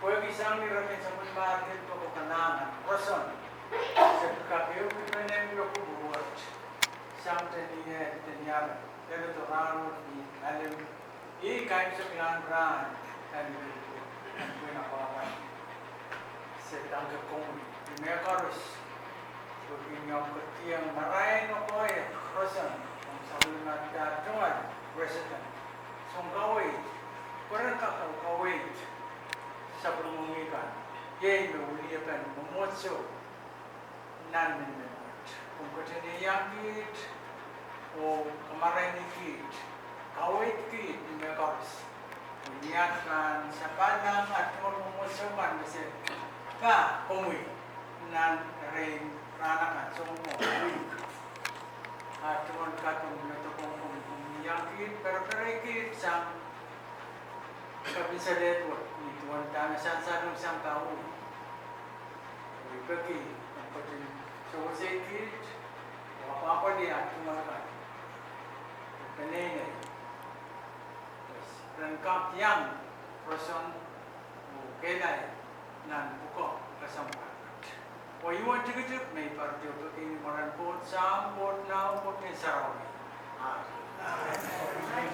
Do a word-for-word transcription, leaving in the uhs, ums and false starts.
Pwehki sang ni rehn sapwellimarail pokon kalahngan, roson, se pil kak ehukipene me kupwur wet. Sang ni eh, ni eh, pehn doadoahk ni alem, ih kaimwiseklahn rahn, en pil, en pil apwahpwalih. Se danke komwi, ni mehkoaros, pwehki ni omw kohdihong marain koahiek roson, omw sapwellimatail tungoal resident. Soun kaweid, pwe ren kak kaweid sapwellimomwi kan, iei me wiepen mwomwohdiso nan miniminpwet. Komw ketin iang kiht oh kamaraini kiht, kaweid kiht ni mehkoaros. Ni at pahn sapahlahng at tungoal mwomwohdiso kan me se pahn komwi nan erein rahn akan, sounpwong, wihk. At tungoal katung me doadoahk, komw iang kiht, pereperei kiht sang kapinsalehd wet, ni duwen dahme sansal sang kaweid. I peki komw ketin sewese kiht, oh apwahpwalih at tungoal kan, peneinei, ren kak iang roson oh kehlail nan pwukoa kesempwal. Oh ih wen tikitik me I patohdo peki ni mwaren Koht Sahm, Koht Laud, Koht Ngehn Sarawi. Amen.